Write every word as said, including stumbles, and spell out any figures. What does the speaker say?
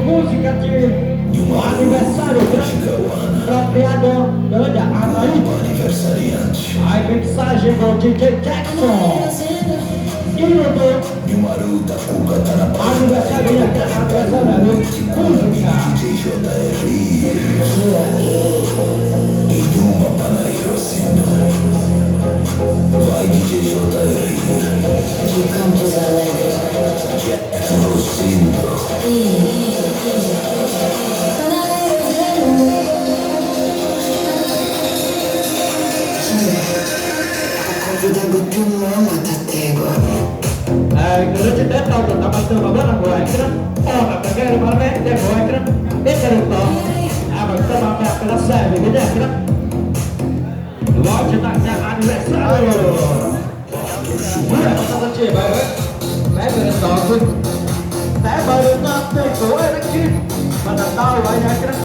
Música de aniversário, apropriado da Ana Maria. Aniversariante. A mensagem do D J Jackson. Hino do aniversário, aniversário, música. D J R. Idioma Panairo Sendo. Vai, D J R. De Campos Alegres. Rosendo. Convida Guti Mama Tatego. Eh, riceteta, tamatama bana guaicra. Ora, perché veramente guaicra. E per un po'. Ah, ma sta mamma per la serie, vedete? Oggi è il mio anniversario. Ora cosa c'è, vai, vai. Vai per il toco. Eh, ma non tanto, guarda qui. Ma da tau, vai, vai.